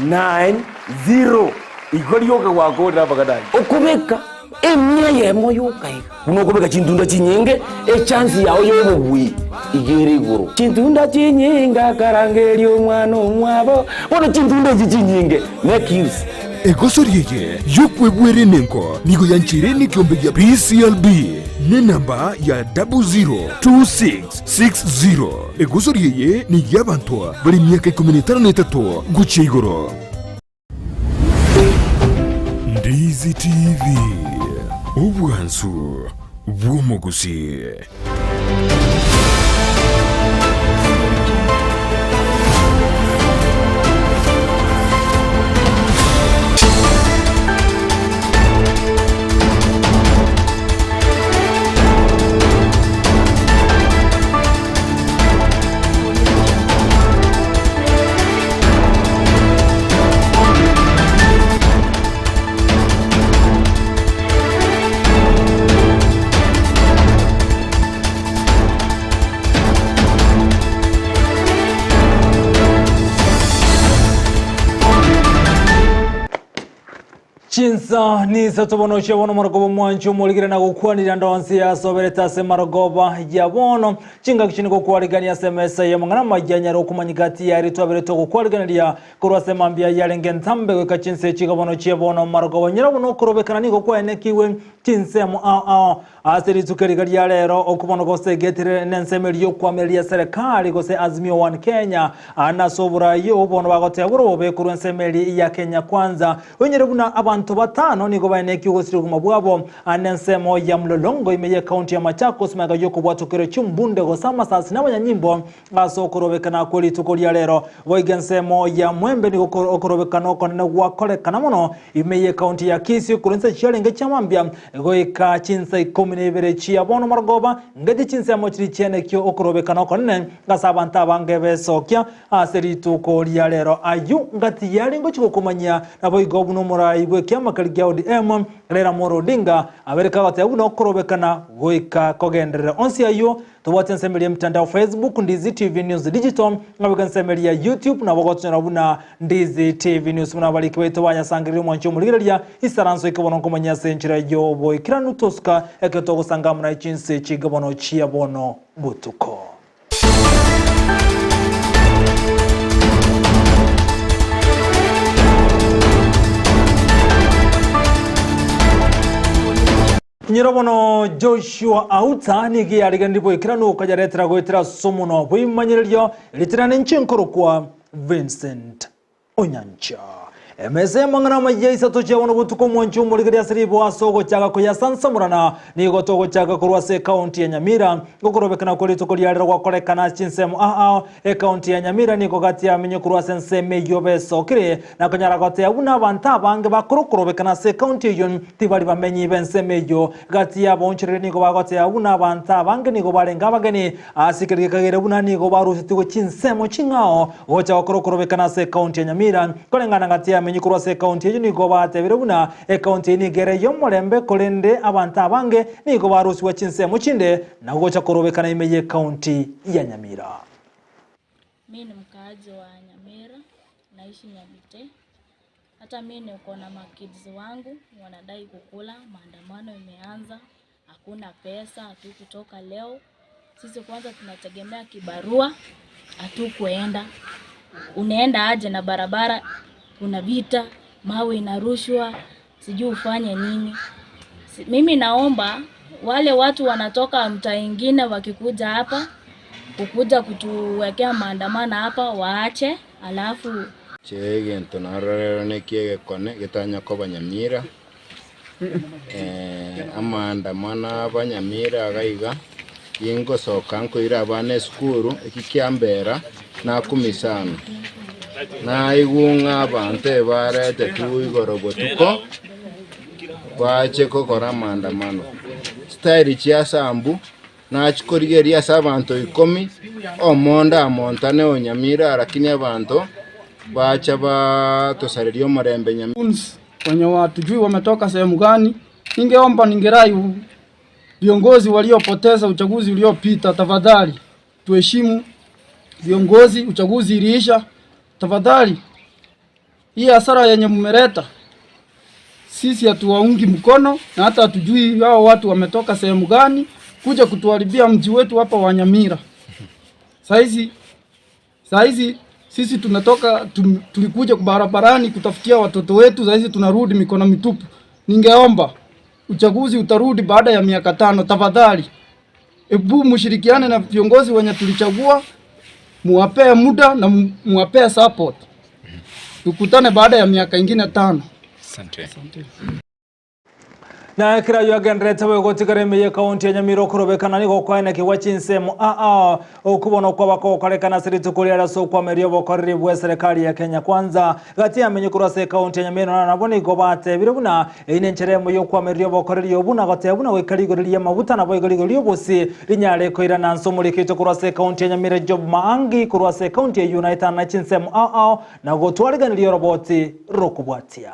9 0 Igo rioka gwakorire amang'ana ayio. Okobeka emia eyemo yoka iga, buna okobeka chintunda chinyinge, echansi yao y'obobui iga ere igoro. Chintunda chinyinge akarangeria omwana omwabo, bono chintunda echi chinyinge, make use. Egosori eye y'okwebwera enengo nigo yancheire nekeombe gia PCLB nenamba ya 002660. Egosori eye ney'abanto bare emiaka ikomi na etano na etato gochia igoro. Ndizi TV, obwansu bw'omogusii. Chinsa nisato bono chia bono marogoba omwanchi omorigire na gokwanire ande onsi yasoberete ase marogoba ya bono. Chingaki chinde gokwarigania ase emesa y'amang'ana amaya anyare okomanyika tiyari twaberete ogokwariganeria korwa ase mambia yarenge entambe goika chinsa echi iga bono chia bono marogoba. Nyora buna okorobekana nigo kwaenekigwe chinsemo ao ao ase rituko eriga ria rero okwo bono gose egetire nensemo eria y'okoamereria serikali gose Azimio One Kenya ande ase oborai obo bono bagoteba borobe korwa ensemo eria ya Kenya Kwanza. Oinyore buna abanto batano nigo baenekie ogosiria obogima bwabo Ande ensemo ya Mlolongo ime y'Ekaunti ya Machakos magega y'okobwatokera chimbunde gose amasasi n'abanyanyimbo ase okorobekana kwe rituko ria rero. Boigo ensemo ya Mwembe nigo okorobekana okonene gwakorekana mono ime y'Ekaunti ya Kisii korwa inse chiarenge chia mambia goika chinsa ikomi na ibere chia bono marogoba ngati chinsemo chiria chienekio okorobekana okonene ase abanto abange besokia ase rituko ria rero. Ayio ngati yarenge gochia gokomanyia naboigo buna omorai bw'ekiama keria gia ODM Raila Amolo Odinga abereke kagoteba buna okorobekana goika kogenderere. Onsi ayio tobwate ensemo eria emitandao Facebook Ndizi TV News Digital naboigo ensemo eria YouTube nabo ogotonyora buna Ndizi TV News buna abariki baito banyasangereria omwanchi omorigereria isaranso ike bono nkomanya ase enchera y'oboikeranu tosuka ekero togosanga amo naye chinse chinke bono chia bono botuko. Nyiro bono Joshua Auta nigo yariganirie boikeranu okayaretera goetera ase omonwa bw'ebimanyererio ritirane inche nkorokwa Vincent. Onyancha. Emesa y'amang'ana amaya isato chia bono botuko omwanchi omorigereria ase riboa ase ogochaka koyasansamorana nigo togochaka korwa ase ekaunti ya Nyamira. Okorobekana kwe rituko ria rero gwakorekana ase chinsemo ao ao. Ekaunti ya Nyamira nigo gati yamenywe korwa ase ensemo eyio besokire na konyara goteba buna abanto abange bakore okorobekana ase ekaunti eyio tibari bamenyi b'ensemo eyio. Gati y'abaonchoreria nigo bagoteba buna abanto abange nigo barenge abageni Ase keria gekagera buna nigo barusetigwe chinsemo ching'ao gocha gokora okorobekana ase ekaunti ya Nyamira. Koreng'ana ng'a tiyamenyi korwa ase ekaunti eyio nigo batebire buna ekaunti eyio nigo ere ey'omorembe korende abanto abange nigo barusigwa chinsemo chinde na gocha korobekana ime y'ekaunti ya Nyamira. Mi ni mkaaji wa Nyamira, naishi Nyabite. Hata mi niko na makids wangu wanadai kukula, maandamano imeanza. Hakuna pesa, hatukutoka leo. Sisi kwanza tunategemea kibarua, hatukuenda. Unaenda aje na barabara kuna vita, mawe inarushwa, sijui ufanye nini. Si, mimi naomba wale watu wanatoka mtaa ingine wakikuja hapa kukuja kutuwekea maandamano hapa waache, alafu Inche egento narorere neki egekone getanya koba nyamira. Amaandamano abanyamira iga iga, gingosoka nkoira abana esukuru, eki kiambera nakumia sana. Naigwa ng'a abanto ebaretetwe igoro botuko, bache gokora amaandamano. Chitairi chia sambu, nachia korigereria ase abanto ikomi, omonda amontane o nyamira lakini abanto bacha batosareria omorembe nyamira. Wenye hatujui wametoka sehemu gani. Ningeomba ningerai viongozi waliopoteza uchaguzi uliopita, tafadhali tuheshimu viongozi. Uchaguzi iliisha, tafadhali. Hii hasara yenye mmeleta sisi hatuwaungi mkono na hata hatujui hao watu wametoka sehemu gani kuja kutuharibia mji wetu hapa wa Nyamira. Saizi saizi sisi tunatoka tum, tulikuja barabarani kutafutia watoto wetu, saizi tunarudi mikono mitupu. Ningeomba uchaguzi utarudi baada ya miaka tano, tafadhali ebu mshirikiane na viongozi wenye tulichagua, muwapee muda na muwapee support. Tukutane baada ya miaka ingine tano. Asante. Na ekero ayio agenderete boigo ime y'ekaunti ya Nyamira okorobekana nigo kwaenekigwa chinsemo aa okobona okwaba kogokorekana ase rituko riare ase okwameria obokoreri bw'eserekari ya Kenya Kwanza. Gati y'amenyo korwa ase ekaunti ya Nyamira na nabwo nigo batebire buna eyio nenchera emo y'okwamereria obokoreri obwo na goteba buna goika rigori ri'amaguta naboigo rigori ri'obosie rinyare koirana nse omorikito korwa ase ekaunti ya Nyamira Job Maangi korwa ase ekaunti eyio naetana chinsemo ao ao na gotwariganiria oroboti rokobwatia.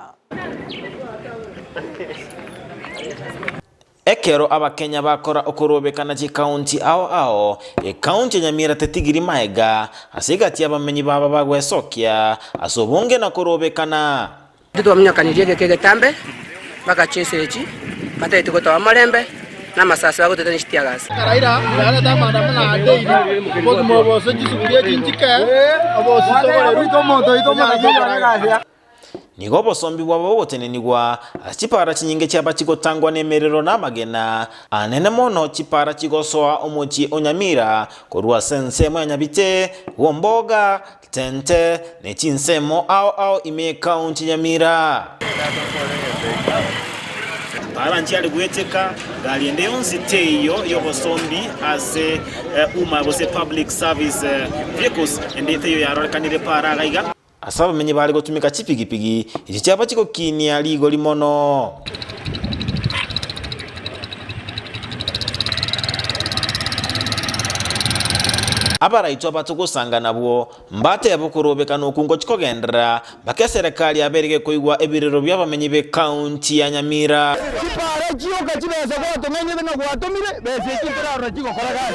Ekero Abakenya bakora okorobekana chikaunti ao ao, ekaunti ya Nyamira tetigiri maega ase egati y'abamenyi babo bagwesokia ase obonge na korobekana. Intwe twaminyokanirie egeka egetambe mpaka chinsa echi, batagete gotoa omorembe, na amasase bagotoita ne chitiagasi. Nigo obosombi bwabo bogotenenigwa ase chipaara chinyinge chiaba chigotangwa nemerero na amagena anene mono, chipaara chigosoa omochie o Nyamira korwa ase ensemo ya Nyabite, Gomboga, Tente, ne chinsemo ao ao ime y'ekaunti ya Nyamira. Para nchiare gweteka, gari ende yonsi teiyo y'obosombi ase umma gose public service vehicles ende teiyo yarorekanire para iga iga. Ase abamenyi bare gotumeka chipigipigi, echi chiaba chigokinia rigori mono. Abaraitwa abatogosanga nabwo mbatebe okorobekana oku ngochia kogenderera mpaka eserekari yabeire gekoigwa ebirero bi'abamenyi b'ekaunti ya Nyamira. Chipara chioka chibesa gwatong'ainete ng'a gwatomire, besa echio ntorarora chigokora gasi.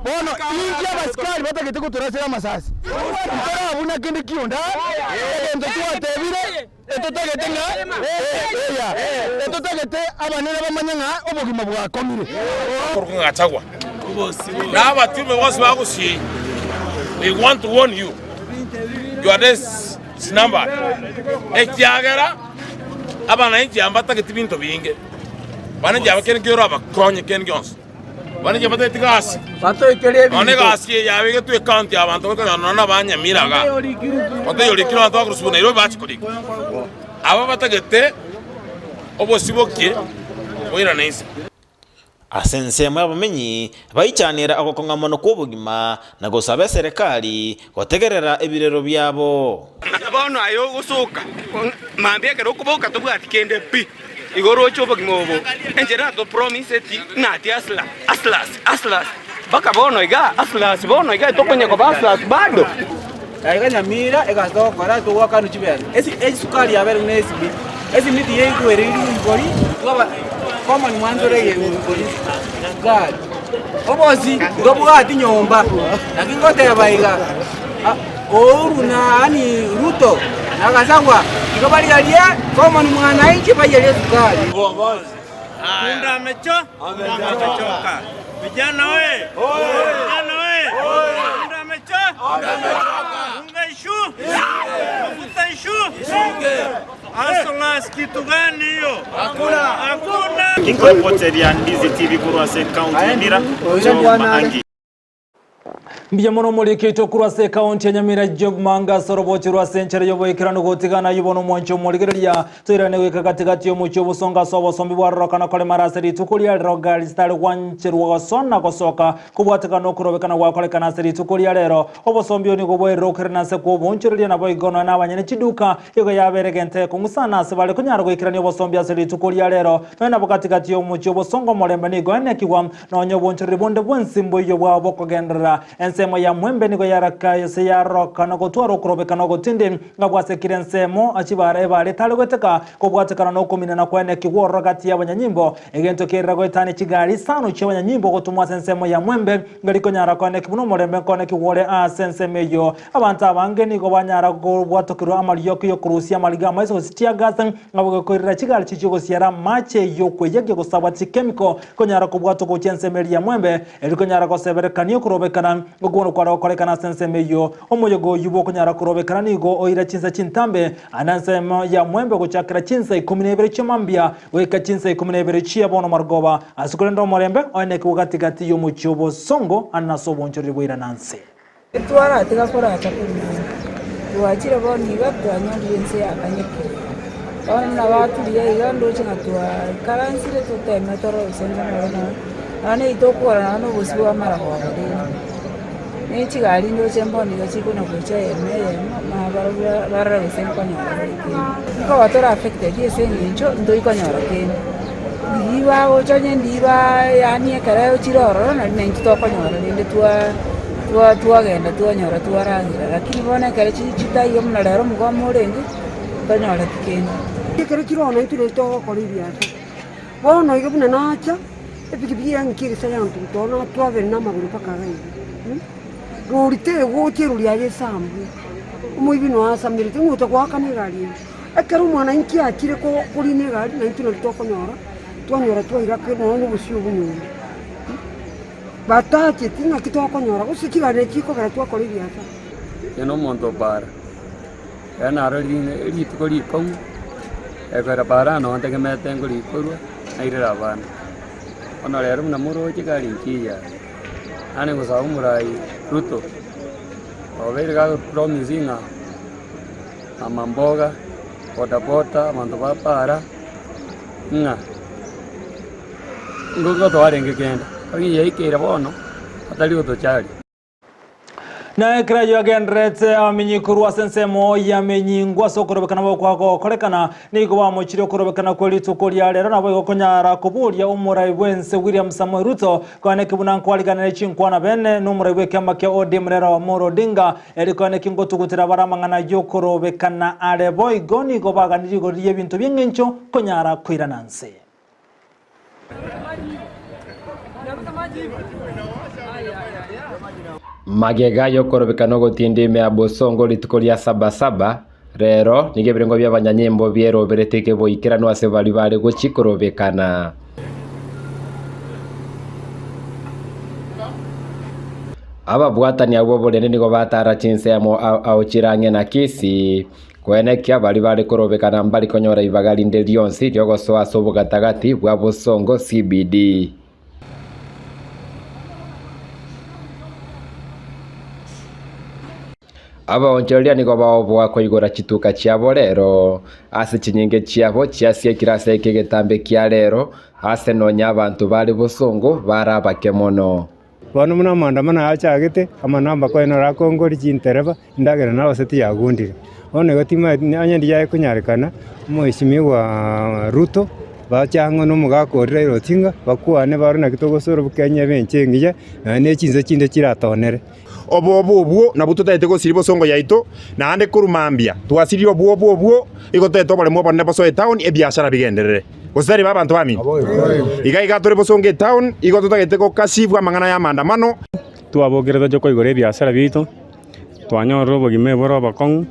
Bono inki abasikari batagete gotorasera amasasi? Ntorabuna kende kionda, egento twatebire etotagete ng'a eya, etotagete abanene bamanye ng'a obogima bwakomire. Korwa Gachagua na abatiume bonsi ba Gusii, we want to warn you, your days is numbered, ekiagera abananchi aba mbatageti binto binge, abananchi aba kende kioro abakonye kende gionsi, abananchi aba mbatageti gasi, nonye egasi eye yabegetwe ecounty abanto bakonyora nonye na abanyamira igaa, bataiyorikire abanto bakorwa Nairobi bache korika, aba batagete obosibokie boirane inse. Ase ensemo y'abamenyi baichanera ogokong'a mono kw'obogima na gosaba eserekari gotegerera ebirero biabo. Bono aye ogosoka mambia ekero okoboka tobwati kende pi. Igo oroche obogima obo enchera atopromiseti ng'a ati asla aslas aslas mpaka bono iga aslas bono iga tokonya koba aslas bado. Aiga Nyamira egasi togokora togoakanwa chibesa, esi esukari yabere buna esimiti, esimiti yaigwereirwe rigori twaba common mwanchore eye rigori sukari. Obosi ntobwati nyomba, naki ngoteba iga Uhuru na yaani Ruto na Gachagua igo barigarie common mwananchi baiyerie esukari. Punda amechoka. Vijana oye! Vijana oye! Punda amechoka. Unga ishu. Mafuta ishu. Hustlers kitu gani hiyo? Hakuna. Hakuna. Inkorepoteria Ndizi TV korwa ase ekaunti ya Nyamira, Job Maangi. Mbuya mono omorikito korwa ase ekaunti ya Nyamira Job Manga ase orobochi rwa ase enchera y'oboikeranu gotigana ayio bono omwanchi omorigereria toirane goika gati-gati y'omochie obosongo ase obosombi bwarorokana koremara ase rituko ria rero gari chitari gwancherwa gosoa na gosoka kobwatekana nokorobekana gwakorekana ase rituko ria rero obosombi obo nigo bwairire okerena ase kw'oboonchoreria naboigo nonya nabanyene chiduka igo yabere egento ekong'usana ase bare konyara goikerania obosombi ase rituko ria rero nonya nabo gati-gati y'omochie obosongo omorembe nigo enekigwa Nonya obonchoreri bonde bwensi mboiyo bwao bokogenderera. Ense. Ensemo ya Mwembe nigo yaraka ase yaroka na gotwara okorobekana ogotindi, ng'a bwasekire ensemo chibara ebare etare goeteka kobwatekana nokominana kwaenekigwa ororo gati y'abanyanyimbo, egento kerira goetania chigari isano chi'abanyanyimbo gotomwa ase ensemo ya Mwembe ng'a rikonyara koeneki buna omorembe nkoenekigwa ore ase ensemo eyio. Abanto abange nigo banyara kobwatokerwa amarioki y'okorusia amariga amaiso gose teargas ng'a bogekoirera chigari chichie gosiara amache y'okweyekia gosabwa chikemiko konyara kobwatwa gochia ensemo eria ya Mwembe Erio konyara goseberekania okorobekana, okwo kware gokorekana ase ensemo eyio. Omoyega oyio bw'okonyara korobekana nigo oira chinsa chintambe, aande ensemo ya mwembe gochakera chinsa ikomi na ibere chia mambia goika chinsa ikomi na ibere chia bono marogoba, ase korenda omorembe oenekigwe gati-gati y'omochie obosongo ande nase obonchoreri bwairana nse. Twaratiga koracha korwa igoro, twachire bono iga twanyorire ense yakanyekire. Bono buna baturia iga ndoche ng'a twaikaransire toteme torore gose nkonyore nonye nonye eywo tokogora nonye na obosio bwa amarogoba rende. Ne chigari ndoche mbono iga chikonya gocha eyemo eyemo mara barabwo barore gose nkonyora ore kende. Nkoba tore affected ase eng'encho ntoikonyora kende, riria bagocha onye ndiri baa yaani ekero chire ororo nari naintwe tokonyora rende twaa. Twagenda twanyora twaragera, lakini bono ekero chitaiyo buna rero omogomo orenge, ntonyoreti kende. Ekero chire oo naintwe nari togokora ebiasara. Bono iga buna nacha, epikipiki yang'ikia egesa yantuguta oo natwabere na amagoro mpaka iga iga. Rori tegocha erori yaye esambwe, omoibi noyo asamerete ng'a ocha goakana egari eye. Ekero omwananchi achire korina egari naintwe nari tokonyora, twanyora twaira nonya na obosio obonyomba. Batacheti ng'aki tokonyora, gose chigari nachi chikogera twakora ebiasara. Inche nomonto o bara, ekero narorire rituko rikong'u, ekero bara noo ntegemete nkorikorwa, nairera abana. Bono rero buna moroche gari nchiya, nare ngosaba omorai Ruto, obeire gagopromise ng'a mama mboga, bodaboda, abanto ba bara, ng'a. Nigo twarenge kende, lakini yaikeire bono atari gotocharia. Na ekero ayio agendererete abamenyi korwa ase ensemo y'amenyingwa ase okorobekana gokwa gokorekana, nigo bamochirie okorobekana kwe rituko ria rero naboigo konyara koboria omorai bw'ense William Samoei Ruto koaneki buna nkwariganere chinkwana bene nomorai bw'ekiama kia ODM Raila Amolo Odinga eri koaneki ngotugutera bare amang'ana y'okorobekana are boigo nigo baganirie igoro ri'ebinto bi'engencho konyara koirana nse. Magega y'okorobekana ogotinda ime ya Bosongo rituko ria Sabasaba, rero nigo ebirengo bi'abanyanyimbo bieroberete keboikeranu ase baria bare gochia korobekana. Ababwatani abwo borendu nigo batara chinsemo ao chire ang'e na Kisii, Koenekia baria bare korobekana mbari konyora ibaga rinde rionsi riogosoa ase obogatagati bwa bosongo CBD. Abaonchoreria nigo baoboa koigora chituka chiabo rero, ase chinyinge chiabo chiasiekire ase ekegetambe kia rero, ase nonya abanto bare bosongo bare abake mono. Bono buna amaandamano aya achagete, amanamba koenora akongori chintereba, endagera nabase tiyagundire. Bono igo timaeti onye ndiaye konyarekana, omwesimigwa Ruto, bache ang'e na omogaka oria Raila Odinga, bakwane barore naki togosora Kenya ebe ense engiya, nonya na echinse chinde chiratonere. Obwoba obwo nabwo totaete gosiria bosongo yaito, naende korwa mambia twasirie obwoba obwo, igo totaete oboremu obonene bosoe etown, ebiashara bigenderere. Gose tari ba abanto bamino? Iga iga tore bosongo etown, igo totagete gokasibwa amang'ana y'amandamano. Twabokire toche koigora ebiasara biaito, twanyorire obogima ebore obokong'u,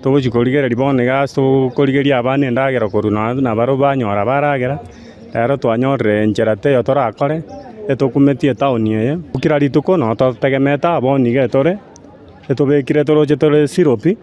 togochi korigereria bono iga ase tokorigeria abana endagera korwa nonye na barobwo banyora baragera, rero twanyorire enchera teiyo torakore, etokumetie etown eye. Kera rituko noo totegemete aa bono iga etore, etobekire toroche tore siropi.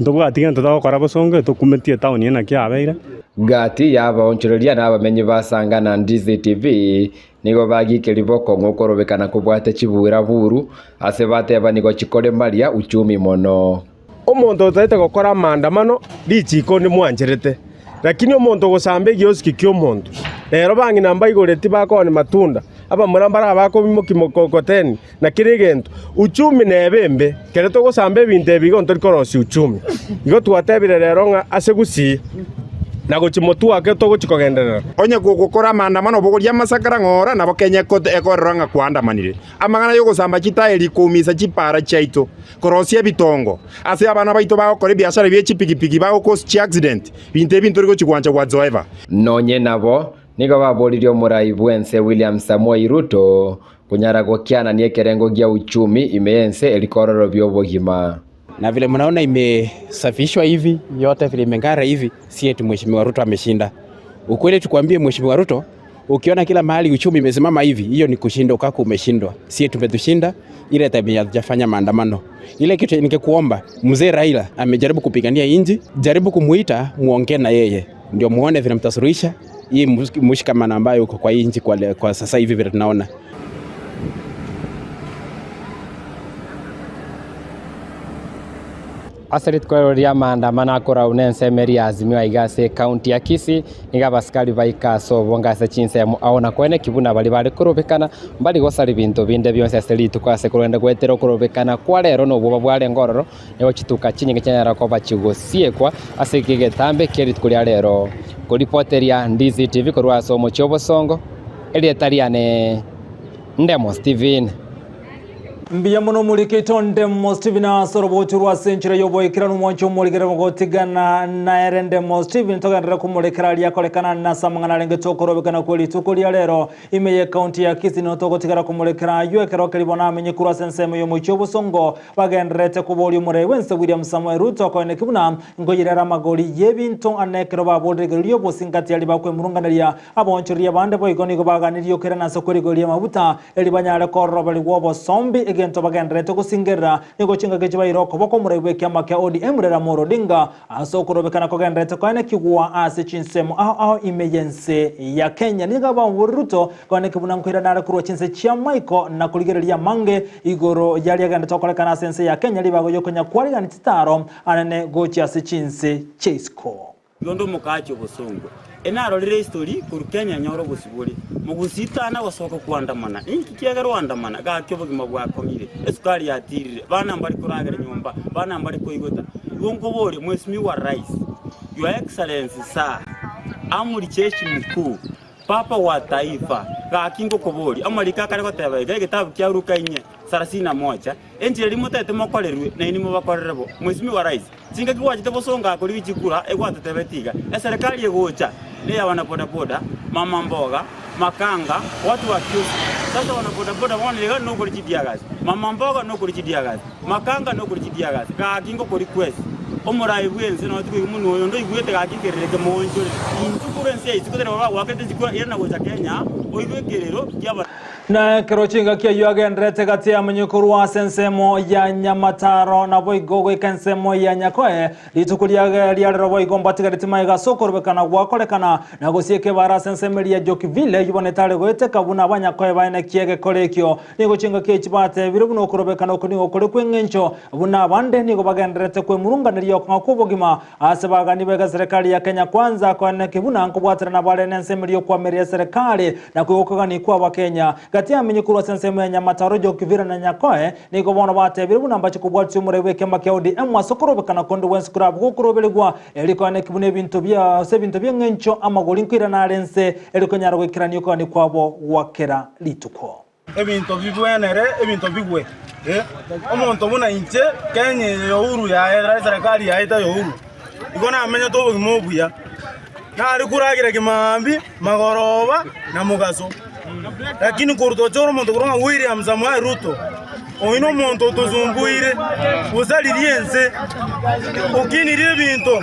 Ntobwati gento togokora bosongo etokumetie etaoni eye naki yabeire. Gati y'abaonchoreria na abamenyi ba Sangana Ndizi TV nigo bagikeria bokong'u okorobekana kobwate chibuura buru ase bateba nigo chikoremaria uchumi mono. Omonto otaete gokora amaandamano, richiiko ndimwancherete, lakini omonto ogosamba egiosiki ki'omonto, rero bang'ina mbaigoreti bakooni matunda, abamura mbare abakoimokia mokokoteni, na kera egento. Uchumi nebe embe, kere togosamba ebinto ebi igo ntori korosia uchumi. Igo twatebire rero ng'a ase Gusii, na gochia motwe ake togochia kogenderera. Onye gogokora amaandamano obogoria amasakara ng'ora, nabo Kenya ekorora ng'a kwaandamanire. Amang'ana y'ogosamba chitaeri koumisa chipaara chiaito, korosia ebitongo, ase abana baito bagokora ebiasara bie chipigipigi bagocause chiaccident, binto ebi ntori gochia gwancha whatsoever. Nonye nabo, nigo baboririe omorai bw'ense William Samoei Ruto konyara gokianania ekerengo gia uchumi ime y'ense eri kororobia obogima. Na vile mnaona imesafishwa hivi yote vile imeng'ara hivi, si eti Mheshimiwa Ruto ameshinda. Ukweli tukwambie Mheshimiwa Ruto, ukiona kila mahali uchumi imesimama hivi, hiyo ni kushinda ukako umeshindwa. Si eti umetushinda ile time hatujafanya maandamano. Ile kitu ningekuomba, mzee Raila amejaribu kupigania inji, jaribu kumuita muongee na yeye ndio muone vile mtasuluhisha hii mshikamano ambayo uko kwa hii nchi kwa sasa hivi vile tunaona. Ase rituko ero ri'amaandamano akorau nensemo eria Azimio aiga ase ekaunti ya Kisii, nigo abasikari baika ase obonge ase chinsemo ao na koeneki buna baria bare korobekana mbari gosaria binto binde bionsi ase rituko ase korende goetera okorobekana kwa rero na obwoba bwarenge ororo, nigo chituka chinyinge chianyara koba chigosiekwa ase eke egetambe kie rituko ria rero. Koripoteria Ndizi TV korwa ase omochie obosongo, erieta riane Ndemo Stephen. Mbuya mono omorike Ndemo Stephen ase orobocho rwa ase enchera y'oboikeranu omwancho omorikere gotigana naere Ndemo Stephen togenderere komorekera aria akorekana nase amang'ana arenge tokorobekana kwe rituko ria rero ime ye county ya Kisii nigo togotigara komorekera aywo ekero keria bono amenye korwa ase ensemo y'omochie obosongo bagendererete koboria omorei bwense William Samoei Ruto akoeneki buna nkoyirera amagori y'ebinto ane ekero baborire igoro ri'obosingati aria bakwemurunganeria Abaonchoreria abande boigo nigo baganirie okoirana ase okwerigwa amaguta, erio banyare kororoberigwa obosombi, egento bagendererete gosingerera nigo chingaki chibaire okoboko omorai bw'ekiama kia ODM Raila Amolo Odinga ase okorobekana kogendererete koenekigwa ase chinsemo ao ao ime y'ense ya Kenya. Nigo abamoboria Ruto koeneki buna nkoirana are korwa chinse chia maiko na korigereria amange igoro yaria agenderete gokorekana ase ense ya Kenya ribaga riokonya kwarigania chitaro anene gochia ase chinse chia isiko. Igo onde omokaachi obosongo. Enarorire history korwa Kenya nyore obosibore. Mogusii tana gosoka koandamana. Inki kiagera oandamana? Gaki obogima bwakong'ire. Esukari yatirire. Bana mbari koragera nyomba. Bana mbari koigota. Igo nkoborie Mheshimiwa Rais, Your Excellency Sir, Amuri Jeshi Mkuu, Papa wa Taifa, gaki ngokoboria, amariko akare goteba iga, egetabu kia Luka inye, sarasini na moja, enchera eria motaete mokorerwe, nainwe mobakorere bo. Mheshimiwa Rais, Chingaki gwachete bosongo akorigia chikura egwatotebeti iga, eserekari egocha neya wanabodaboda, mama mboga, makanga, watu wa kiosk. Sasa wanabodaboda bono iga nokori chidiagasi, mama mboga nokori chidiagasi, makanga nokori chidiagasi, gaki ngokori kwesi. Omorai bwense nonya tikoigwa monwe oyo onde oigwete gaki ekerero eke moonchore. Intwe korwa ense ya isiko tari bagwakete chikura irana gocha Kenya oigwe ekerero kiaba. Na ekero chingaki ayio agendererete gati y'amanywe korwa ase ensemo ya Nyamataro, naboigo goika ensemo ya Nyakoe, rituko riage riarero boigo mbatigareti magega ase okorobekana gwakorekana, na gosieka ebaara ase ensemo eria ya Jokivile, eyio bono etare goeteka buna abanyakoe baenekie egekora ekio. Nigo chingaki echi batebire buna okorobekana oko nigo kore kw'engencho, buna abande nigo bagendererete kwemurunganeria okong'a kw'obogima Ase bagani b'egeserekari ya Kenya Kwanza koeneki buna nkobwaterana bare n'ensemo eria y'okoamereria eserekari na koigokogani kw'Abakenya. Gati y'amenyi korwa ase ensemo ya Nyamataro, Jokivira na Nyakoe nigo bono batebire buna mbache kobwatisia omorai bw'ekiama kia ODM ase okorobekana konde gwensi korabe gokoroberigwa erio koeneki buna ebinto bia ase ebinto bi'eng'encho amagori nkoirana are nse erio konyara goikerania okogania kwabo gwa kera rituko. Ebinto bibwenere, ebinto bigwe. Omonto buna inche, Kenya eye ya Uhuru yaye, eserekari yaye etari ya Uhuru, igo namenyete obogima obuya. Nare koragera kimambia, magoroba, na mogaso. Lakini korwa tochore omonto korwa ng'a William Samoei Ruto, oyio nomonto otosumbuire, osaririe ense, okinirie ebinto,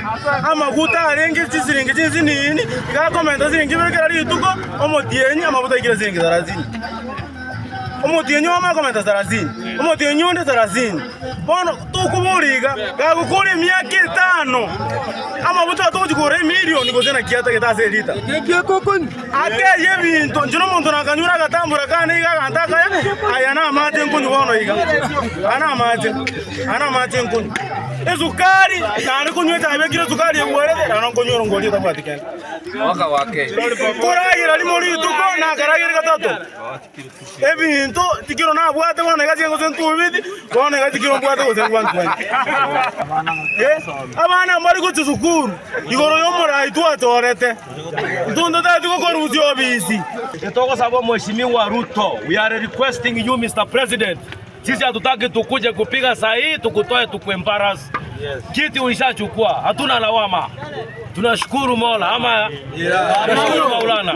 amaguta arenge chisiringi chinsinini, iga akomenta siringi ibere kera rituko, omotienyi amaguta aikire siringi sarasini. Omotienyi oyomo akomenta sarasini, omotienyi onde sarasini. Bono tokoboria iga, gagokora emiaka etano, amaguta atogochia kogora emilioni gose naki atagete ase elita. Akeyie ebinto, inche nomonto nakanyure agatambora kane iga aganto akaya, aya namache nkonywa bono iga, aya namache, aya namache nkonywa. Esukari, naende konywa echae ebekire esukari egwerete, naende nkonywa erongori etabwati kende. Nkoragera rimo rituko, nakaragera gatato. Ebinto tikero nabwate bono iga chike gose ntubiti, bono iga tikero mbwate gose ngwantwenti. Abana mbari gochia sukuru, igoro y'omorai twachorete, intwe ntotageti gokorusia obisi. Togosaba Mheshimiwa Ruto, we are requesting you Mr. President, sisi hatutaki tukuje kupiga sahihi tukutoe tukuembarrass. Kiti ulishachukua, hatuna lawama. Tunashukuru Mola ama tunashukuru Maulana.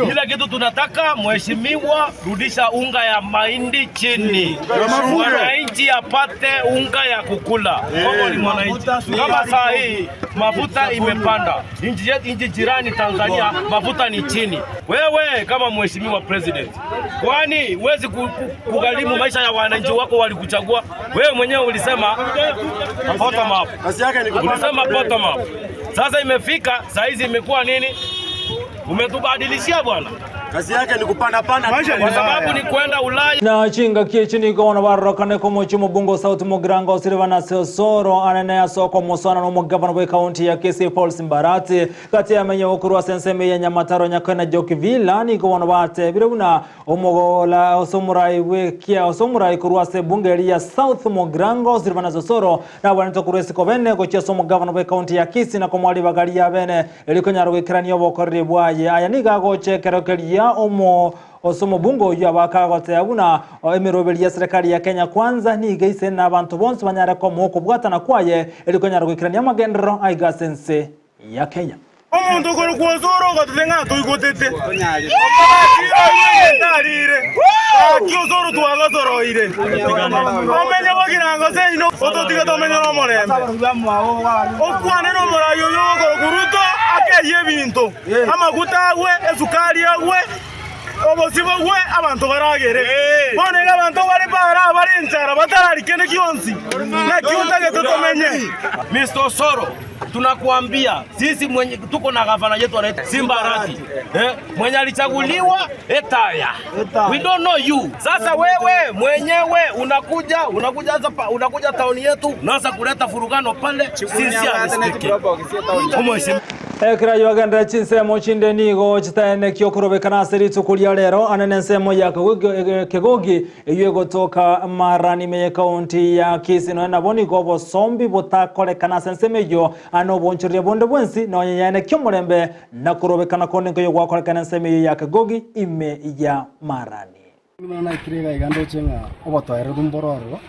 Kila kitu tunataka mheshimiwa, rudisha unga ya mahindi chini, mwananchi apate unga ya kukula. Kongo ni mwananchi. Kama saa hii mafuta imepanda, nchi yetu, nchi jirani Tanzania mafuta ni chini. Wewe kama mheshimiwa president, kwani huwezi kugharimu maisha ya wananchi wako walikuchagua? Wewe mwenyewe ulisema bottom up, ulisema bottom up. Sasa imefika saa hizi imekuwa nini? Umetubadilishia bwana. Kazi yake ni kupanda panda kwa sababu ni kwenda Ulaya. Na chinga kiechi nigo barorokane komochi mobungo South Mugirango Silvanus Osoro anene asoko mosana no mugavana bwe county ya Kisii Paul Simbarati kati ya menye okuru wa senseme ya Nyamataro Nyakwena Joki Villa nigo bono batebire buna omogola osomurai bwe kia osomurai kurwa se bunge ya South Mugirango Silvanus Osoro na bwanito kurwa esiko bene gochia so mugavana bwe county ya Kisii na komwali bagari ya bene elikonyara gwikirania obokoreri bwaye aya niga gochekerokeria omo osomo bungo oyo abakagotea buna emiroberi ya serikali ya Kenya Kwanza niga ise na abantu bonse banyare komo okobwatana kwaye erikonyara gwikirania amagendero aiga sense ya Kenya. Omonto okoro kwosoro ogatete ng'a toigotete otarire aki osoro twagosoroire omenye bogirango seino ototige tomenye na omorembe okwane na omorai oyo okoro kuruto akeyie ebinto amaguta agwe esukari agwe obosi bogwe abanto baragere bono iga abanto bari bara bari enchara batarari kende kionsi naki otagete tomenye. Mr. Osoro, tunakuambia sisi mwenye tuko na gavana yetu anaitwa Simba Arati mwenye alichaguliwa Etaya. We don't know you. Sasa wewe mwenyewe unakuja unakuja sasa unakuja tauni yetu unaanza kuleta furugano pale. Sisi speaking. Mheshimiwa Ekera yogendera chinsemo chinde nigo chitaene kiokorobekana ase rituko ria rero anene ensemo ya Kegogi eyo egotoka Marani meye county ya Kisii noe nabo nigo obosombi botakorekana ase ensemo eyo ane obonchoria bonde bwensi nonye yaene kiomorembe na korobekana konde nkoyo gwakorekana ensemo eyo ya Kegogi ime ya Marani. Naikire iga ndoche ng'a obotoereru mbororo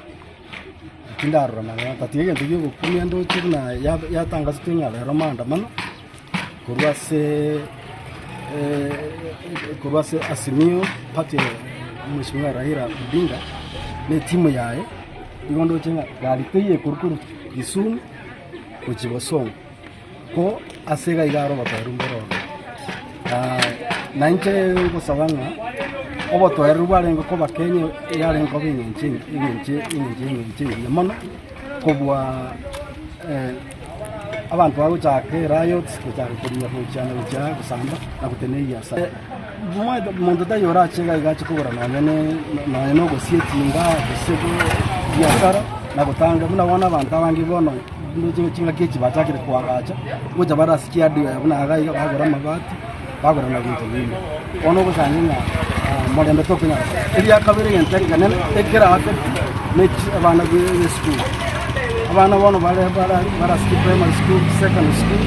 tindarora mang'ana tatiga egento giogokumia ndoche buna yatangasete ng'a rero maandamano korwa ase korwa ase Azimio party Mheshimiwa Raila Odinga na etimu yaye igo ndoche ng'a gari teiyo ekorwa Kisumu gochia Bosongo ko ase iga iga aro obotoereru mbororo nainche ngosaba ng'a obotoereru bwarenge koba Kenya yarenge koba eng'encho eng'encho eng'encho eng'encho engiya mono kobua abantu bagochaka eriots gochaka koria gochiana gochia gosamba na gotena ebiasara monto taiyo orache iga iga ache kogora nonye nonye na ogosia etinga gose biasara na gotanga buna bono abanto abange bono chingaki echi bachakire koagacha gocha bare ase chiadware buna iga iga bagora amabati bagora na binto binde bono ogosanga ng'a morembe tokonyara eria kabere egento ekenene ekera affect na abana ba esukuru abana bono bare bare ase primary school secondary school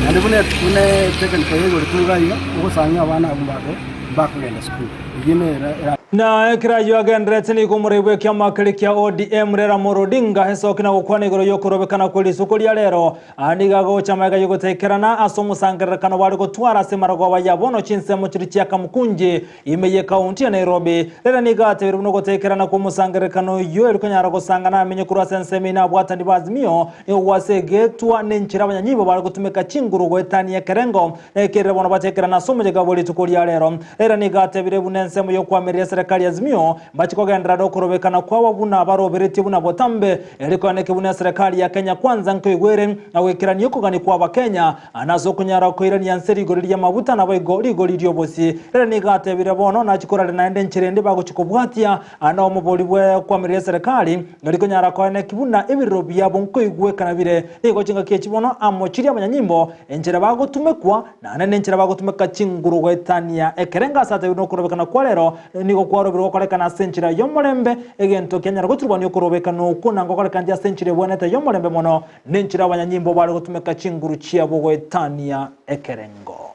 naende buna buna technical ya igoro iga iga ogosanga abana abwo mbako mbakogenda sukuru eywo nere. Na ekera yogenderete nigo omoraibu ekiama keri kia ODM Raila Amolo Odinga esoki na gokwana igoro yokorobekana kwa risuko ria rero niga agocha maega yogotekerana ase omosangererekano bare gotwara ase marogoba ya bono chinsemo chiri chia Kamukunji ime ye kaunti ya Nairobi. Rero niga atebire buna ogotekerana kwa omosangererekano oyo erikonyara gosangana amenye korwa ase ensemo ine abwatani ba Azimio nigo gwasegetwa nenchera abanyanyibo bare gotumeka chinguru goetania ekerengo nekerire bono batekerana ase omonyega bwa rituko ria rero. Rero niga atebire buna ensemo y'okoamereria serikali ya Azimio mbache kogenderera nokorobekana kwabo buna baroberetie buna botambe ere koaneke buna eserekari ya Kenya Kwanza nkoigwere na goikerania okogania kwa abakenya ase okonyara koirania nse rigori ri'amabuta naboigo rigori ri'obosie. Ere nigo atebire bono nachie korare naende enchera ende bagochia kobwatia na omobori bwe okoamereria eserekari ngari konyara koeneki buna ebirero biabo nkoigwekana bire. Nigo chingaki echi bono amo chiria abanyanyimbo enchera bagotumekwa naende nenchera bagotumeka chinguru goetania ekerengo ase atebire nokorobekana kwa rero nigo kwarobirwe gokorekana ase enchera y'omorembe egento kianyara goturubania okorobekana okwo na ngokorekana ase enchera ebwenerete y'omorembe mono nenchera abanyanyimbo bare gotumeka chinguru chiabo goetania ekerengo.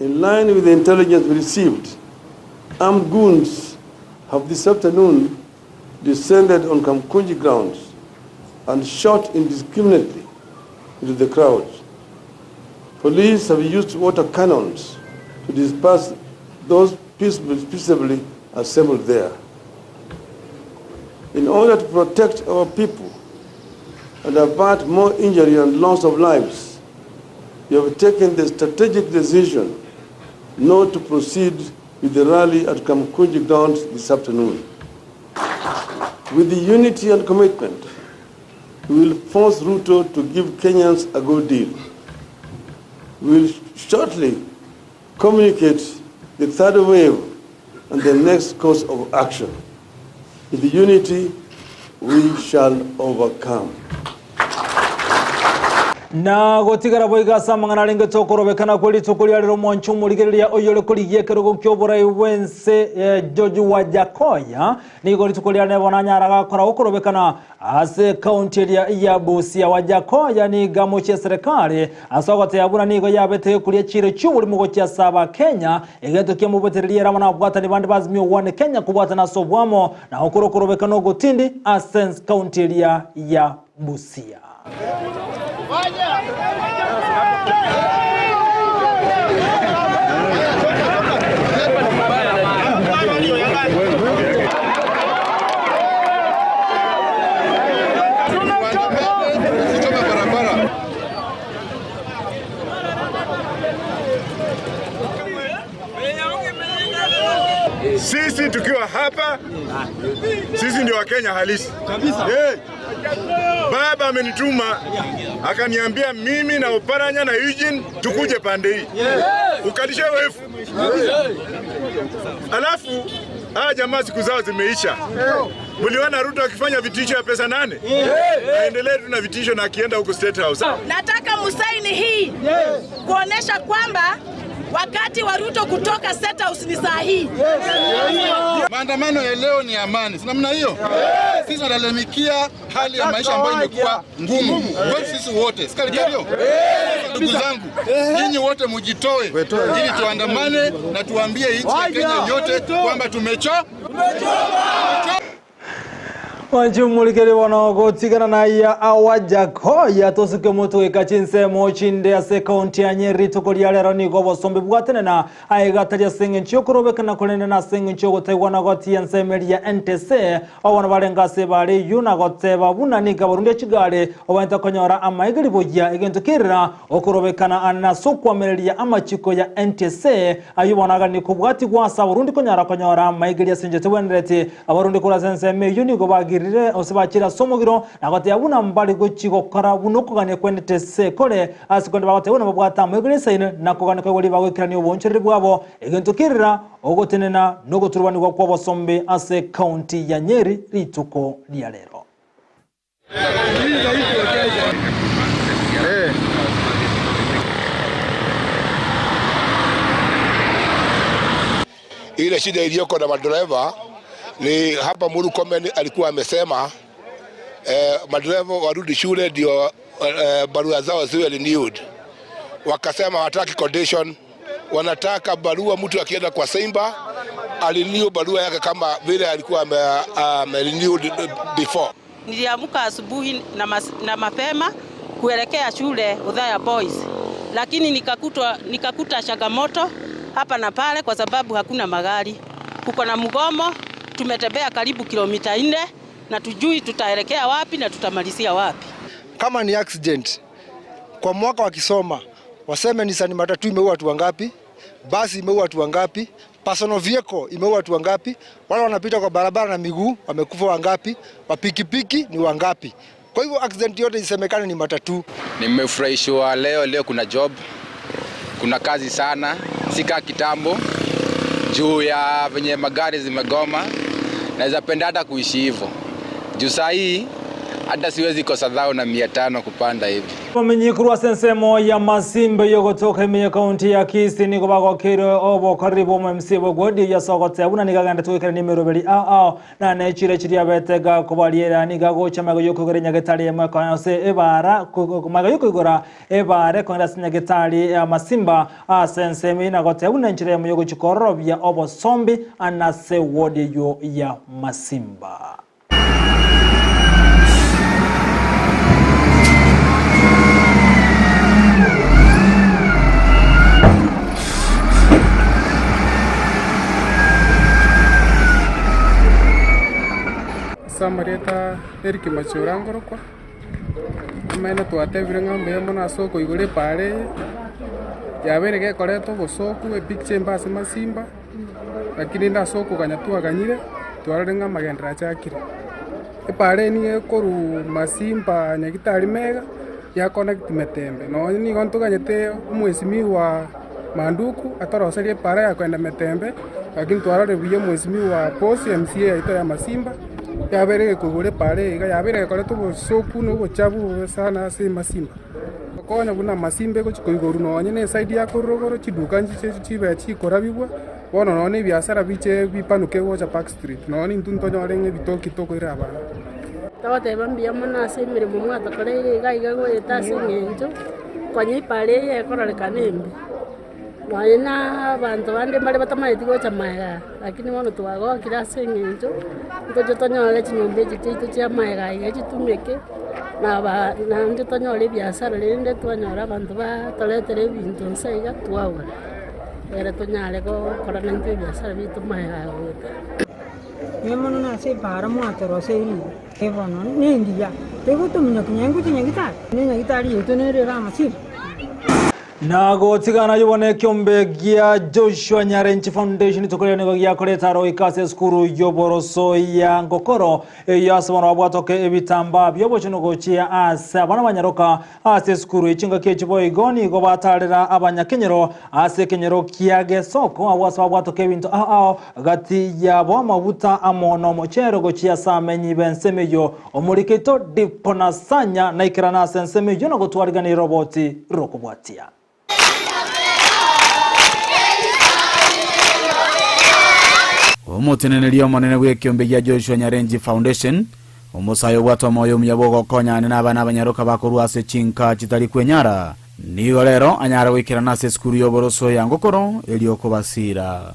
In line with the intelligence we received, armed goons have this afternoon descended on Kamkunji grounds and shot indiscriminately into the crowds. Police have used water cannons to disperse those peaceably assembled there. In order to protect our people and avert more injury and loss of lives, we have taken the strategic decision not to proceed with the rally at Kamkunji grounds this afternoon. With the unity and commitment, we will force Ruto to give Kenyans a good deal. We will shortly communicate the third wave and the next course of action. With the unity, we shall overcome. Na gotigara boiga ase amang'ana arenge tokorobekana kwe rituko ria rero omwancho omorigereria oyore korigia ekerogo kia oborai bwense eh, George Wajackoyah nigo rituko ria rero nanyara gakora gokorobekana ase ekaunti eria ya Busia. Wajackoyah niga mochie serikali ase ogoteya buna nigo yabete koria chiro chi'oborimo gochia ase abakenya egento kiamobetereria ere amo nababwatani bande ba Azimio One Kenya kobwatana ase obwamo na gokora okorobekana ogotindi ase ekaunti eria ya Busia. Sisi tukiwa hapa, sisi ndio Wakenya halisi kabisa. Hey, baba amenituma akaniambia mimi na Oparanya na Eugene tukuje pande hii ukalishe wefu. Alafu haya jamaa siku zao zimeisha. Mliona Ruto akifanya vitisho ya pesa nane, aendelee tu na vitisho na akienda huko State House. Nataka musaini hii kuonesha kwamba wakati wa Ruto kutoka State House ni saa hii. Maandamano ya leo ni amani, si namna hiyo? Sisi tunalalamikia hali ya maisha ambayo imekuwa ngumu kwetu sisi wote, si hiyo? Ndugu zangu, nyinyi wote mujitoe ili tuandamane na tuambie nchi ya Kenya yote kwamba tumechoka. Mwanchi omorikeri bono gotigana na aya Wajackoyah tosuke omoto goika chinsemo chinde ase ekaunti ya Nyeri rituko ria rero nigo obosombe bwatenena aye gatari ase eng'encho yokorobekana korende na ase eng'encho yogotaigwana gotia ensemo eria ya NTSA obono barenge ase bare eywo na goteba buna niga barundi echigari obaete konyora amaegeri boyia egento kerera okorobekana ane ase okwamereria amachiko ya NTSA aywo bono agani kobwatigwa ase abarundi konyara konyora amaegeri ase enchera tebwenereti abarundi korwa ase ensemo eywo nigo bagirire ose bachire ase omogiro na goteba buna mbari gochi gokora buna okogania kwa NTSA kore ase konde bagoteba buna babwate amaegeri esaine na kogania kwa igoro bagoikerania obonchereri bwabo egento kerera ogotenena na ogoturubanigwa kwa obosombe ase ekaunti ya Nyeri rituko ria rero. Ile shida iliyoko na madereva ni hapa Murkomen alikuwa amesema madereva warudi shule ndio barua zao ziwe renewed. Wakasema hawataki condition, wanataka barua mtu akienda kwa Simba arenew barua yake kama vile alikuwa ame renewed before. Niliamka asubuhi na mapema kuelekea shule Othaya Boys, lakini nikakuta changamoto hapa na pale kwa sababu hakuna magari. Kuko na mgomo, tumetembea karibu kilomita 4 na tujui tutaelekea wapi na tutamalizia wapi. Kama ni accident kwa mwaka wakisoma waseme Nissan matatu imeua watu wangapi, basi imeua watu wangapi, Personal vehicle imeua watu wangapi? Wale wanapita kwa barabara na miguu wamekufa wangapi? Wa pikipiki ni wangapi? Kwa hivyo accident yote isemekane ni matatu. Nimefurahishwa leo, leo kuna job, kuna kazi sana, si kaa kitambo juu ya venye magari zimegoma. Naweza penda hata kuishi hivyo juu saa hii hata siwezi kosa dhao na 500 kupanda hivi. Omenyikurwa sensemo ya masimbe yogotoka ime kaunti ya Kisii nigo bagokire obokoreri bwa MC bwogodi yasogote buna nigagenda twikira ni miroberi ao ao na nechire chiria betega kobariera niga gocha mago yokugora nyagetari emwe kwa ase ebara mago yokugora ebare kongera nyagetari ya masimba asensemo inagote buna nchire emwe yogochikorobia obosombi anase wodi yo ya masimba. Samarieta Eric Machura ngorokwa amaene twatebire ng'a mbuya mono ase okoigora epara eye, yabeire gekoreta obosoku epicture embe ase masimba, lakini rende ase okoganya twaganyire, twarorire ng'a amagenderero achakire. Epara eye nigo ekorwa masimba nyagitari mega, ya connect metembe, nonye nigo ntoganyete omwesimigwa Manduku atoroserie epara ya koenda metembe, lakini twarorire buya omwesimigwa Posi MCA yaito ya masimba, yabeire gekoigora epara eye iga, yabeire gekoreta obosoku na obochabu bobe sana ase masimba. Gokonya buna masimba egochi koigorwa nonye na eside ya korwa rogoro chiduka nchiche chibe chikorabigwa, bono nonye na ebiasara biche bipanuke gocha Park Street, nonye intwe ntonyore ng'a ebitoki tokoira abana. Togoteba mbuya mono ase emeremo mwatokoreire iga iga goeta ase eng'encho, konya epara eye ekororekana embe. Nonye na abanto bande mbare batamanyeti gocha magega aya, lakini bono twagokire ase eng'encho, ntoche tonyore chinyomba echi chiaito chia magega iga chitumeke, na aba naende tonyore ebiasara rende twanyora abanto batoretere ebinto nse iga twagora, egere tonyare gokora naintwe ebiasara biaito magega aya goeta. Mbuya mono nase epaara mwatoroseire iga, bono nengiya, tegotominyokia nyaye ngochia nyagitari, ne nyagitari yaito nere ere amasira. Na gotigana yobone ekiombe gia Joshua Nyarenchi Foundation tokorera nigo giakoreta aro goika ase esukuru y'oboroso ya Ngokoro eyo ase bono babwatoke ebitambaa bi'obochenu gochia ase abana banyaroka ase esukuru eye chingaki echi boigo nigo batarera abanyakenyoro ase ekenyoro kia Gesoko abwo ase babwatoke ebinto ao ao gati yabo amaguta amo nomochere gochia ase amenyi b'ensemo eyio Omorikeito Diponasanya naikerane ase ensemo eyio na gotwarigania eroboti rokobwatia. Omoteneneri omonene bw'ekeombe gia Joshua Nyarenji Foundation, omosae obwate omoyo omuya bw'ogokonyana n'abana abanyaroka bakorwa ase chinka chitari kwenyara, nigo rero anyare goikerana ase esukuru y'oboroso ya Ngokoro erio kobasiira.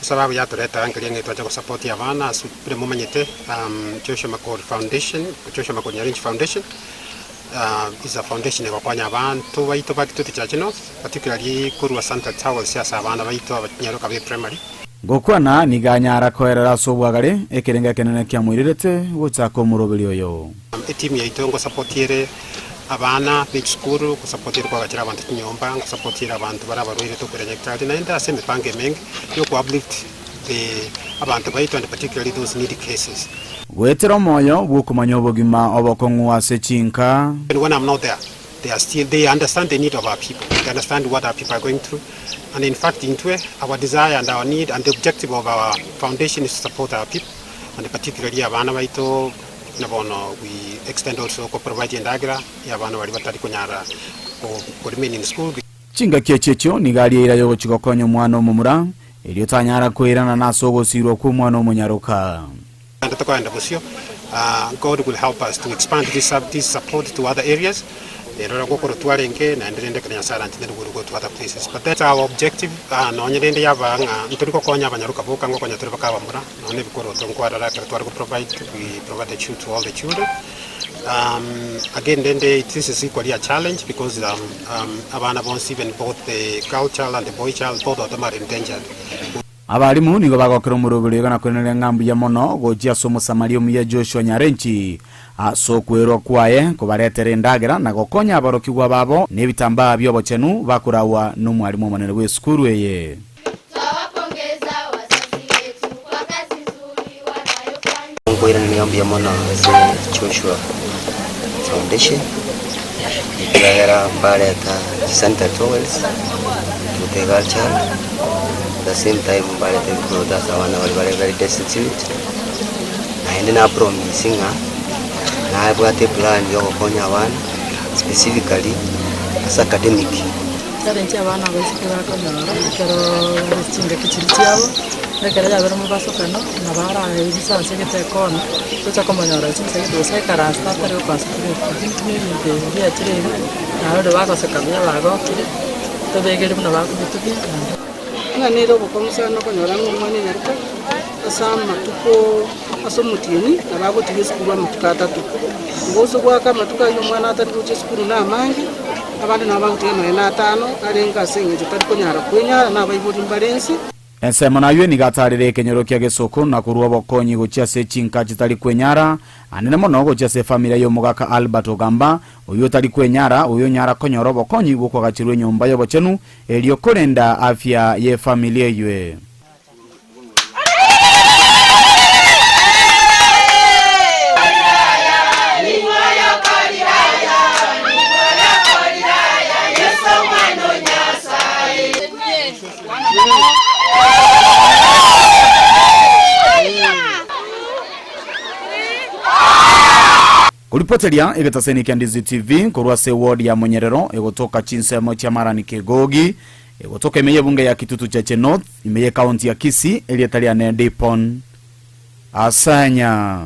Esababu yatoreta nkeria ng'a twacha gosupport abana ase buna momanyete Joshua Makori Foundation, Joshua Makori Nyarinchi Foundation is a foundation egokonya abanto baito ba Kitutu Church North particularly korwa Santa Towels ase abana baito abanyaroka be primary. Gokwana nigo anyara koerera ase obwagare, ekerengo ekenene kiamoirerete gochaka omoroberi oyo. Etimu yaito ngosupport ere abana be chisukuru, ngosupport ere koagachera abanto chinyomba, ngosupport ere abanto bare abarwaire tokoira nyagetari, naende ase emepango emenge ya oku uplift the abanto baito and particularly those needy cases. Goetera omoyo bw'okomanya obogima obokong'u ase chinka. Even when I'm not there, they are still, they understand the need of our people, they understand what our people are going through, and in fact intwe, our desire and our need and the objective of our foundation is to support our people, and particularly abana baito, Na bono we extend also ko provide endagera ya abana baria batari konyara ko remain in school. Chingaki echio echio nigo aria eira y'ogochia gokonya omwana omomura, erio tanyara koirana nase ogosiirwa kw'omwana omonyaroka. Naende tokoenda bosio, God will help us to expand this this support to other areas, ero gokoro twarenge naende rende ekero Nyasaye aranchete we will go to other places. But that's our objective, nonye rende yaba ng'a ntori gokonya abanyaroka boka, ngokonya tore baka abamura. Nonya nebikoroto nkwarora ekero tware go provide, we provided shoe to all the children. Again rende this is equally a challenge because abana bonsi even both the girl child and the boy child both of them are endangered. Abalimu nigo bagokera omorwegori oiga na koiraneria ng'a mbuya mono gochia ase Omosamaria omuya Joshua Nyarenchi ase okwerwa kwaye kobaretera endagera na gokonya aborokigwa babo nebitambaa bi'obochenu bakoragwa nomwalimu omonene bw'esukuru eye. Ngokoiraneria mbuya mono ase Joshua Foundation, ekiagera mbareta chisanitary towels to the girl child, at the same time mbareta ebikoroto ase abana baria bare very destitute, naende na promise ng'a nabwate eplan ya ogokonya abana specifically ase academic. Challenge abana abaiseke bakonyora ekero bare chingaki chiria chiabo, ekero yabere mobasokano, nabo araebisa ase egete ekona, tocha komonyora chinsa gete gose aikaranse atari go concentrate. Lakini buna ebinto ebi biachire iga, narorire bagoseka buya bagokire, tobegerie buna bakobitubia naende. Ng'a nere obokong'u sana okonyora ng'a omwana enyaroka ase amatuko ase omotienyi nabo agotiga esukuru amatuko atato. Igo ase goaka amatuko ayio omwana atari gocha esukuru na amange, abande nabo bagotiga nonya na atano arenge ase eng'encho tari konyara kwenyara na abaibori mbare inse. Ensemo nayio nigo atarire ekenyoro kia Gesoko na korua obokonyi gochia ase chinka chitari kwenyara, anene mono gochia ase efamilia y'omogaka Albert Ogamba, oyio otari kwenyara, oyio onyara konyora obokonyi bw'okoagacherwa enyomba y'obochenu erio korenda afya y'efamilia eyio. Koripoteria egetaseni kia Ndizi TV korwa ase eward ya Monyerero egotoka chinsemo chia Marani Kegogi egotoka ime y'ebunge ya Kitutu Chache North ime y'ecounty ya Kisii erieta riane Dipon Asanya.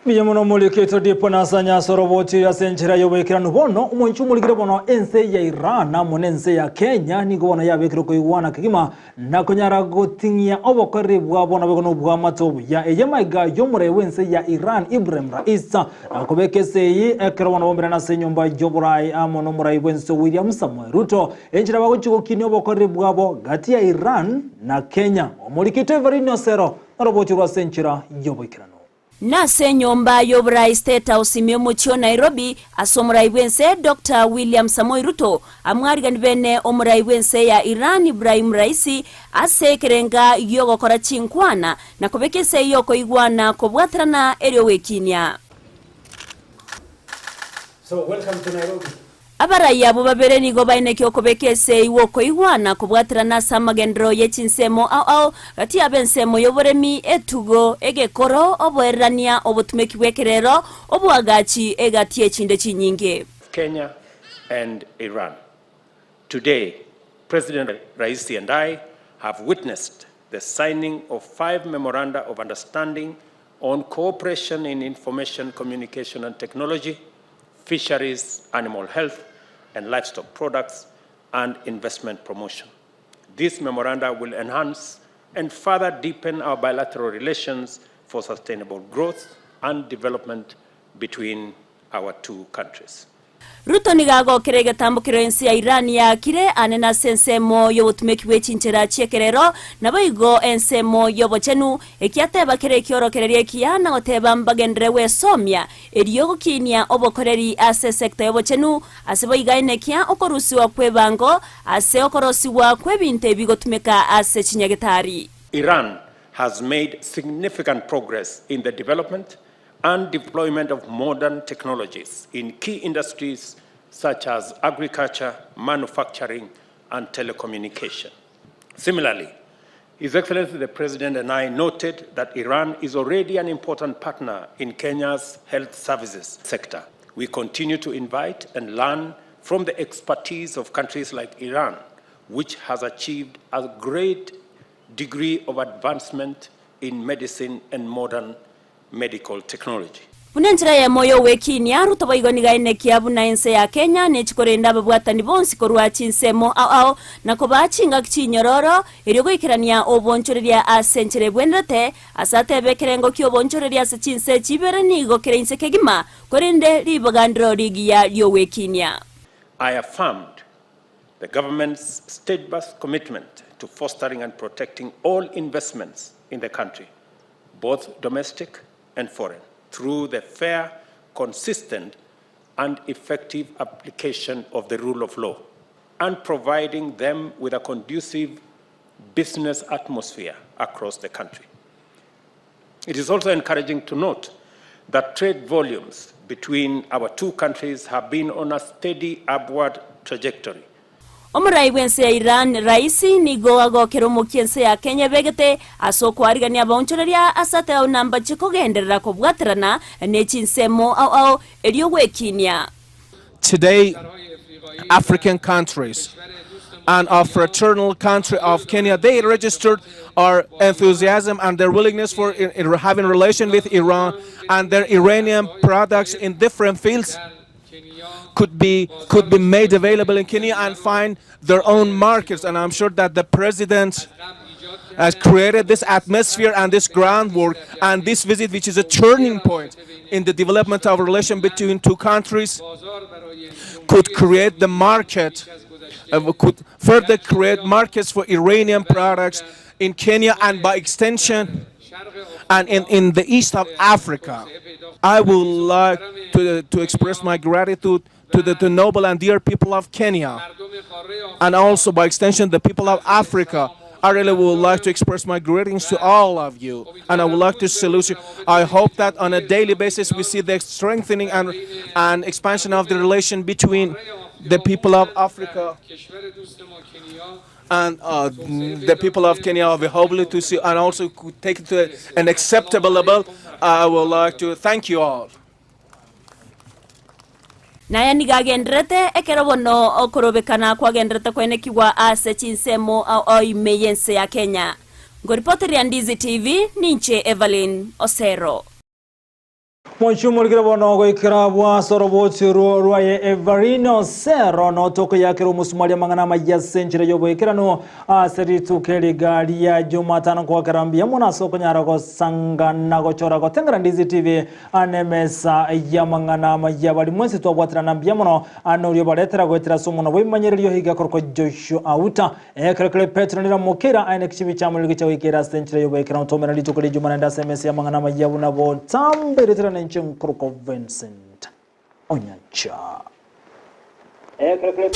Mbuya mono omorikito Dipo Nasanya ase oroboti ase enchera y'oboikeranu bono omonche omorikire bono ense ya Iran amo nense ya Kenya nigo bono yabekire okoigwana kegima na konyara goting'ia obokoreri bwa bono boigo nobwamate obuya. Eye maiga y'omorai bw'ense ya Iran Ibrahim Raisi na kobeka esegi ekero bono baumerana ase enyomba y'oborai amo nomorai bw'ense William Samoei Ruto enchera bagochia gokinia obokoreri bwabo gati ya Iran na Kenya. Omorikito Everine Osero noroboti rwa ase enchera y'oboikeranu. Nase enyomba y'oborai State House ime omochie o Nairobi, ase omorai bw'ense Doctor William Samoei Ruto, amwarigani bene omorai bw'ense ya Iran Ibrahim Raisi ase ekerenga gi'ogokora chinkwana na kobeka esegi y'okoigwana kobwaterana erio gwekinia. So welcome to Nairobi. Abarai abwo babere nigo baineke okobeka esegi gw'okoigwana kobwaterana ase amagenderero ye chinsemo ao ao gati y'ab'ensemo y'oboremi, etugo, egekoro, oboererania, obotumeki bw'ekerero, oboagachi, egati y'echinde chinyinge. Kenya and Iran. Today, President Raisi and I have witnessed the signing of five memoranda of understanding on cooperation in information, communication and technology, fisheries, animal health and livestock products, and investment promotion. This memoranda will enhance and further deepen our bilateral relations for sustainable growth and development between our two countries. Ruto nigo agokera egetambo keria ense ya Iran yaakire ane nase ensemo y'obotumeki bwe chinchera chi'ekerero, naboigo ensemo y'obochenu, ekiateba kere ekiorokererio ekiya na goteba mbagenderere gwesomia erio gokinia obokoreri ase esecta y'obochenu, ase boigo aenekia okorusigwa kw'ebango ase okorosigwa kw'ebinto ebi gotumeka ase chinyagetari. Iran has made significant progress in the development and deployment of modern technologies in key industries such as agriculture, manufacturing, and telecommunication. Similarly, His Excellency the President and I noted that Iran is already an important partner in Kenya's health services sector. We continue to invite and learn from the expertise of countries like Iran, which has achieved a great degree of advancement in medicine and modern medical technology. Buna enchera eyemo y'ogwekinia, Ruto boigo nigo aenekia buna ense ya Kenya nechi korenda ababwatani bonsi korwa chinsemo ao ao na kobaa chingaki chinyororo erio goikerania obonchoreria ase enchera ebwenerete. Ase atebe ekerengo ki'obonchoreria ase chinse chibere nigo kere inse kegima, korende ribaga ndiro rigiya ri'ogwekinia. I affirmed the government's steadfast commitment to fostering and protecting all investments in the country, both domestic and foreign, through the fair, consistent, and effective application of the rule of law, and providing them with a conducive business atmosphere across the country. It is also encouraging to note that trade volumes between our two countries have been on a steady upward trajectory. Omorai bw'ense ya Iran, Raisi, nigo agokera omokia ense ya Kenya ebegete ase okoarigania abaonchoreria ase ateo na mbache kogenderera kobwaterana ne chinsemo ao ao erio gwekinia. Today, African countries and our fraternal country of Kenya, they registered our enthusiasm and their willingness for having relation with Iran and their Iranian products in different fields could be could be made available in Kenya and find their own markets. And I'm sure that the president has created this atmosphere and this groundwork and this visit, which is a turning point in the development of relation between two countries, could create the market, could further create markets for Iranian products in Kenya and by extension and in, in the east of Africa. I would like to, to express my gratitude to the to noble and dear people of Kenya and also by extension the people of Africa. I really would like to express my greetings to all of you and I would like to salute you. I hope that on a daily basis we see the strengthening and, and expansion of the relation between the people of Africa and uh, the people of Kenya will be hopefully to see and also could take it to an acceptable level. I would like to thank you all. Naya nigo agendererete ekero bono okorobekana kwagendererete koenekigwa ase chinsemo ao ime y'ense ya Kenya. Ngoripoteria Ndizi TV, ninche Evelyn Osero. Mwanchi omorikire bono goikera bwase oroboti orwo rwaye Evelyn Osero notokoyakera omosumari amang'ana amaya ase enchera y'oboikeranu ase rituko eriga ria Jumatano nkoakera mbuya mono ase okonyara gosangana gochora gotengera Ndizi TV ane emesa y'amang'ana amaya bari mwensi twabwaterana mbuya mono ane oria obaretera goetera ase omonwa bw'ebimanyererio iga akorokwa Joshua Auta ekero kere Petero nira mokera aye nekichibi chiamorero gicha goikera ase enchera y'oboikeranu tomera rituko ria Juma naende ase emesa y'amang'ana amaya buna botambe retera nenche nkorokwa Vincent Onyancha. Ekero kere.